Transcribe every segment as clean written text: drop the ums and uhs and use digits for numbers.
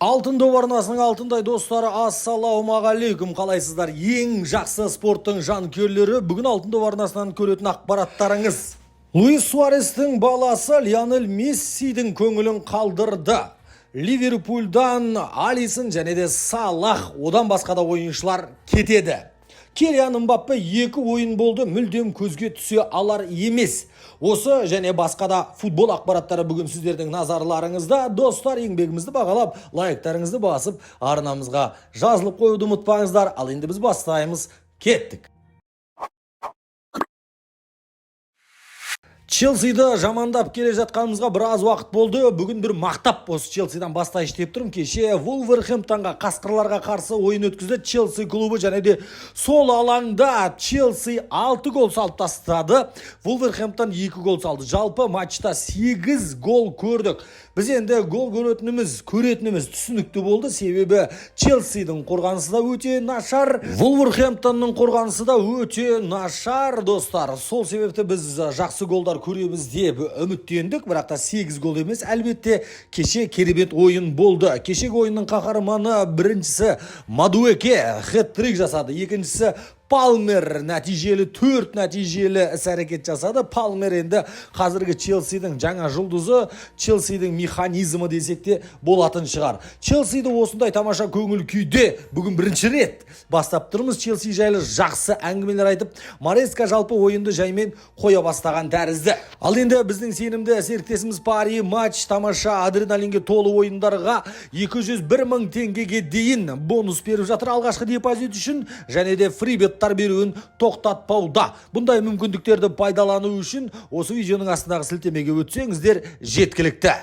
Алтын доп арнасының алтындай достары, ассалаумағалейкум, қалайсыздар? Ең жақсы спорттың жанкүйерлері, бүгін Алтын доп арнасынан көретін ақпараттарыңыз: Луис Суарестің баласы Лионель Мессидің көңілін қалдырды. Ливерпульдан Алисон және де Салах, одан басқа да ойыншылар кетеді. Килиан Мбаппе екі ойын болды, мүлдем көзге түсе алар емес. Осы және басқа да футбол ақпараттары бүгін сіздердің назарларыңызда. Достар, еңбегімізді бағалап, лайктарыңызды басып, арнамызға жазылып қоюды ұмытпаңыздар. Ал енді біз бастаймыз, кеттік. Челсиді жамандап келе жатқанымызға біраз уақыт болды. Бүгін бір мақтап осы Челсидан бастайыншы деп тұрмын. Кеше Вулверхэмптонға, қасқырларға қарсы ойын өткізді Челси клубы және де сол алаңда Челси 6 гол салып тастады. Вулверхэмптон 2 гол салды. Жалпы матчта 8 гол көрдік. Біз енді гол көретініміз түсінікті болды, себебі Челсидің қорғанысы да өте нашар, Вулверхэмптонның қорғанысы да өте нашар, достар. Сол себепті біз жақсы голдар көреміз деп үміттендік, бірақ та 8 гол емес, әлбетте. Кеше керемет ойын болды. Кешегі ойынның қаһарманы біріншісі Мадуэке хет-трик жасады, екіншісі Палмер нәтижелі, төрт нәтижелі іс-әрекет жасады. Палмер енді қазіргі Челсидің жаңа жұлдызы, Челсидің механизмі десек те болатын шығар. Челсиді осындай тамаша көңіл күйде бүгін бірінші рет бастап тұрмыз. Челси жайлы жақсы әңгімелер айтып, Мареска жалпы ойынды жаймен қоя бастаған тәрізді. Ал енді біздің сенімді серіктесіміз Пари Матч тамаша адреналинге толы ойындарға 201 мың теңгеге дейін бонус беріп жатыр алғашқы депозит үшін және де фрибеттар беруін тоқтатпауда. Бұндай мүмкіндіктерді пайдалану үшін осы видеоның астындағы сілтемеге өтсеңіздер жеткілікті.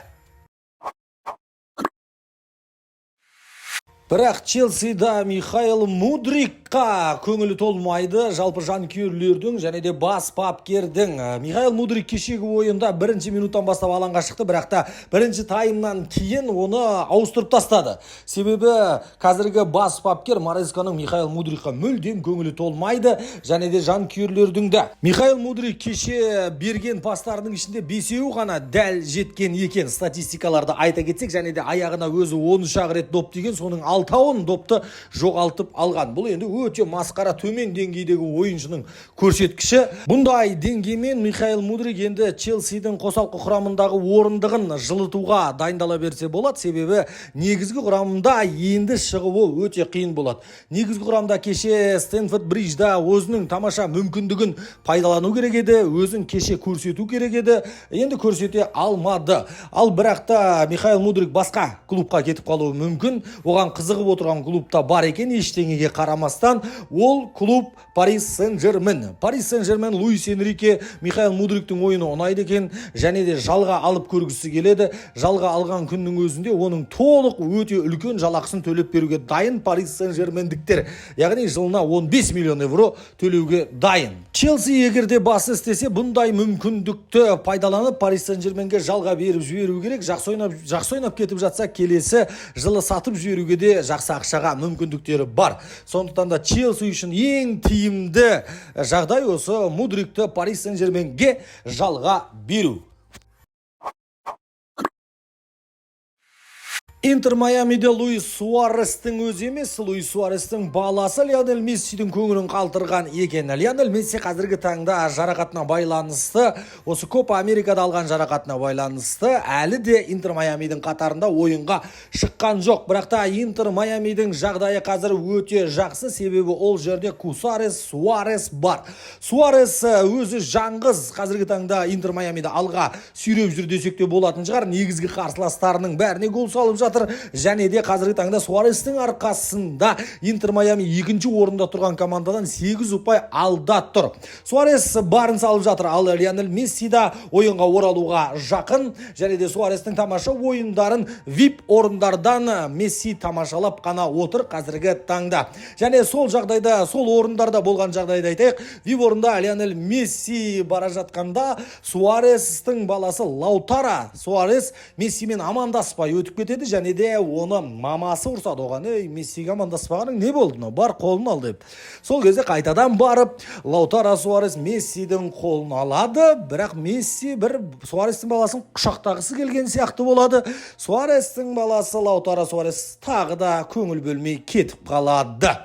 Бірақ Челсида Михаил Мудрикқа көңілі толмайды. Жалпы жанкүйерлердің және де бас бапкердің. Михаил Мудрик кешегі ойында бірінші минуттан бастап алаңға шықты, бірақ та бірінші таймнан кейін оны ауыстырып тастады. Себебі қазіргі бас бапкер Маресканың Михаил Мудрикқа мүлдем көңілі толмайды және де жанкүйерлердің де. Михаил Мудрик кеше берген пастарының ішінде бесеуі ғана дәл жеткен екен. Статистикаларды айта кетсек, және де аяғына өзі 13 рет доп тиген, соның алтауын допты жоғалтып алған. Бұл енді өте масқара төмен деңгейдегі ойыншының көрсеткіші. Бұндай деңгеймен Михаил Мудрик енді Челсидің қосалқы құрамындағы орындығын жылытуға дайындала берсе болады, себебі негізгі құрамында енді шығуы өте қиын болады. Негізгі құрамда кеше Стэнфорд Бриджда өзінің тамаша мүмкіндігін пайдалану керек еді, өзін кеше көрсету керек еді, енді көрсете алмады. Ал бірақ та Михаил Мудрик басқа клубқа кетіп қалуы мүмкін. Оған қызығып отырған клуб та бар екен, ештеңеге қарамастан. Ол клуб Парис Сен-Жермен. Парис Сен-Жермен, Луис Энрике Михаил Мудриктің ойыны ұнайды екен және де жалға алып көргісі келеді. Жалға алған күннің өзінде оның толық өте үлкен жалақысын төлеп беруге дайын Парис Сен-Жермендіктер, яғни жылына 15 миллион евро төлеуге дайын. Челси егер де басы істесе, бұндай мүмкіндікті пайдаланып, Парис Сен-Жерменге жалға беріп жіберу керек. Жақсы ойнап кетіп жатса, келесі жылы сатып жіберуге де жақсы ақшаға мүмкіндіктері бар. Сондықтан да Челси үшін ең тиімді жағдай осы Мудрикті Парис Сен-Жерменге жалға беру. Интер Майамиде Луис Суарестің өзі емес, Луис Суарестің баласы Лионель Мессидің көңілін қалдырған екен. Лионель Месси қазіргі таңда жарақатына байланысты, осы Копа Америкада алған жарақатына байланысты әлі де Интер Майамидің қатарында ойынға шыққан жоқ. Бірақ та Интер Майамидің жағдайы қазір өте жақсы, себебі ол жерде Кусарес, Суарес бар. Суарес өзі жаңғыз қазіргі таңда Интер Майамиді алға сүйреп жүр десек те болатын шығар. Негізгі қарсыластарының бәріне гол салып жатыр және де қазіргі таңда Суарестің арқасында Интер Майами екінші орында тұрған командадан 8 ұпай алда тұр. Суарес барын салып жатыр, ал Лионель Месси да ойынға оралуға жақын және де Суарестің тамаша ойындарын VIP орындардан Месси тамашалап қана отыр қазіргі таңда. Және сол жағдайда, сол орындарда болған жағдайды айтайық. VIP орында Лионель Месси бара жатқанда Суарестің баласы Лаутара Суарес Мессимен амандаспай өтіп кетеді. Және де оны мамасы ұрсады оған: «Ей, Мессиге амандаспағаның не болды мынау, бар, қолын ал», – деп. Сол кезде қайтадан барып Лаутаро Суарес Мессидің қолын алады, бірақ Месси бір Суарестің баласын құшақтағысы келген сияқты болады. Суарестің баласы Лаутаро Суарес тағы да көңіл бөлмей кетіп қалады.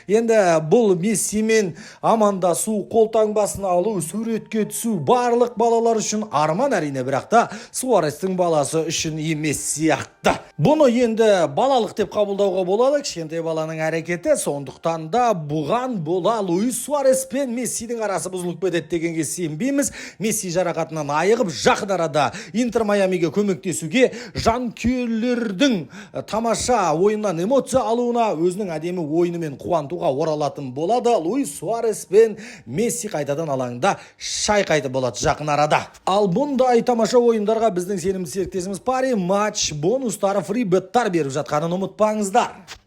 Енді бұл Мессимен амандасу, қолтаңбасын алу, суретке түсу барлық балалар үшін арман, әрине, бірақ та Суарестің баласы үшін емес сияқты. Бұны енді балалық деп қабылдауға болады, кішкентай баланың әрекеті. Сондықтан да бұған бола Луис Суарес пен Мессидің арасы бұзылып кетеді дегенге сенбейміз. Месси жарақатынан айығып, жақын арада Интер Майамиге көмектесуге, жанкүйерлердің тамаша ойыннан эмоция алуына, өзінің әдемі ойынымен қуантуға оралатын болады. Луис Суарес пен Месси қайтадан алаңда шайқайтын болады жақын арада. Ал бұндай тамаша ойындарға біздің сенімді серіктесіміз Пари Матч бонустары, фрибеттар беріп жатқанын ұмытпаңыздар.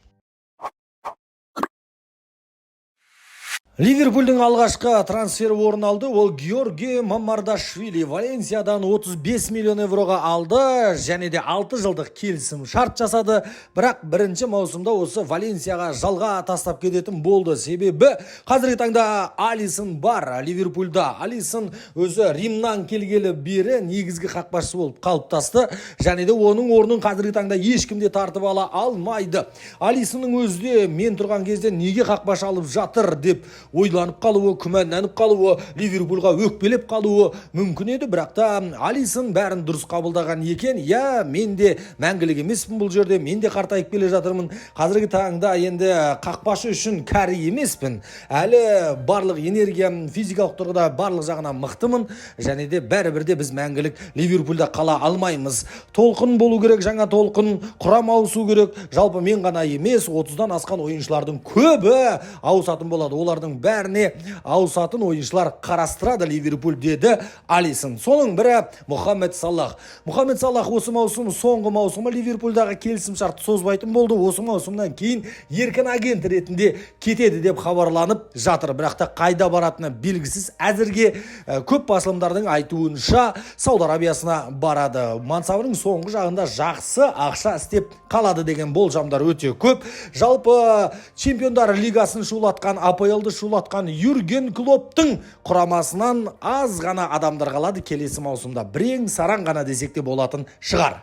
Ливерпульдің алғашқы трансфері орын алды. Ол Георги Мамардашвили. Валенсиядан 35 миллион евроға алды және де 6 жылдық келісім шарт жасады. Бірақ бірінші маусымда осы Валенсияға жалға тастап кететін болды. Себебі қазіргі таңда Алисон бар Ливерпульда. Алисон өзі Римнан келгелі бері негізгі қақпашы болып қалыптасты және де оның орнын қазіргі таңда ешкім де тартып ала алмайды. Алисонның өзі де мен тұрған кезде неге қақпашы алып жатыр деп ойланып қалуы, күмәнданып қалуы, Ливерпульға өкпелеп қалуы мүмкін еді. Бірақ та Алисон бәрін дұрыс қабылдаған екен. Иә, мен де мәңгілік емеспін бұл жерде, мен де қартайып келе жатырмын. Қазіргі таңда енді қақпашы үшін кәрі емеспін. Әлі барлық энергиям, физикалық тұрғыда барлық жағынан мықтымын және де бәрібір де біз мәңгілік Ливерпульда қала алмаймыз. Толқын болу керек, жаңа толқын, құрам ауысу керек. Жалпы мен ғана емес, 30-дан асқан ойыншылардың көбі ауысатын болады. Олардың бәріне ауысатын ойыншылар қарастырады Ливерпуль, деді Алисон. Соның бірі Мұхаммед Салах. Мұхаммед Салах осы маусым соңғы маусымы, Ливерпульдағы келісім шартты созбайтын болды. Осы маусымнан кейін еркін агент ретінде кетеді деп хабарланып жатыр. Бірақ та қайда баратыны белгісіз әзірге. Көп басылымдардың айтуынша, Сауд Арабиясына барады. Мансабының соңғы жағында жақсы ақша істеп қалады деген болжамдар өте көп. Жалпы Чемпиондар лигасын шулатқан, АПЛ-ды шулатқан Юрген Клопптың құрамасынан аз ғана адамдар қалады келесі маусымда. Бірең сараң ғана десек те болатын шығар.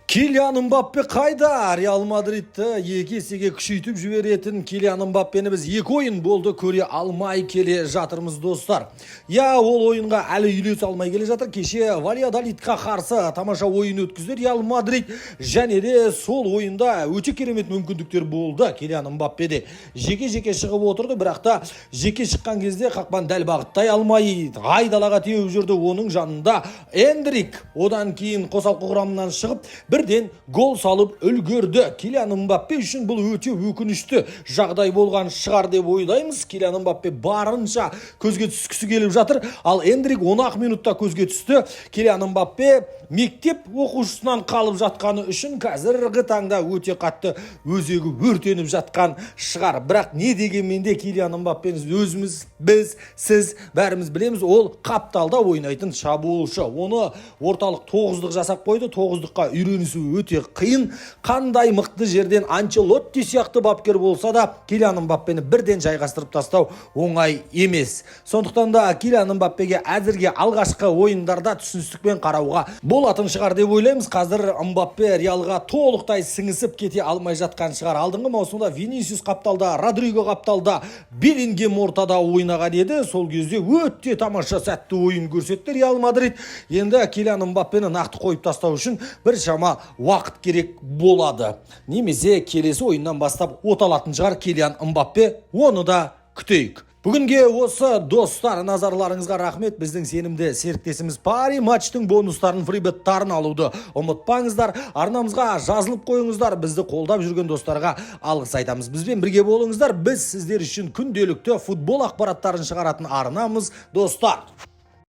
Килиан Мбаппе қайда? Реал Мадридті екі есеге күшейтіп жіберетін Килиан Мбаппені біз екі ойын болды көре алмай келе жатырмыз, достар. Я, ол ойынға әлі үйлесе алмай келе жатыр. Кеше Вальядолидқа қарсы тамаша ойын өткізді Реал Мадрид және де сол ойында өте керемет мүмкіндіктер болды. Килиан Мбаппеде жеке-жеке шығып отырды, бірақ та жеке шыққан кезде қақпаны дәл бағыттай алмай айдалаға теуіп жүрді. Оның жанында Эндрик одан кейін қосалқы құрамнан шығып, бірден гол салып үлгерді. Килиан Мбаппе үшін бұл өте өкінішті жағдай болған шығар деп ойлаймыз. Килиан Мбаппе барынша көзге түскісі келіп жатыр, ал Эндрик 10 минутта көзге түсті. Килиан Мбаппе мектеп оқушысынан қалып жатқаны үшін қазіргі таңда өте қатты өзегі өртеніп жатқан шығар. Бірақ не дегенмен де Килиан Мбаппені өзіміз, біз, сіз, бәріміз білеміз, ол қапталда ойнайтын шабуылшы. Оны орталық тоғыздық жасап қойды. Тоғыздыққа үйренісу өте қиын. Қандай мықты жерден Анчелотти сияқты бапкер болса да, Килиан Мбаппені бірден жайғастырып тастау оңай емес. Сондықтан да Килиан Мбаппеге әзірге алғашқы ойындарда түсіністікпен қарауға болатын шығар деп ойлаймыз. Қазір Мбаппе Реалға толықтай сіңісіп кете алмай жатқан шығар. Алдыңғы маусымда Винисиус қапталда, Родриго қапталда, Беллингем ортада ойнаған еді. Сол кезде өте тамаша, сәтті ойын көрсетті Реал Мадрид. Енді Килиан Мбаппені нақты қойып тастау үшін біршама уақыт керек болады. Немесе келесі ойыннан бастап оталатын шығар Килиан Мбаппе, оны да күтейік. Бүгінге осы, достар, назарларыңызға рахмет. Біздің сенімді серіктесіміз Пари Матчтың бонустарын, фрибеттарын алуды ұмытпаңыздар. Арнамызға жазылып қойыңыздар. Бізді қолдап жүрген достарға алғыс айтамыз. Бізбен бірге болыңыздар. Біз сіздер үшін күнделікті футбол ақпараттарын шығаратын арнамыз, достар.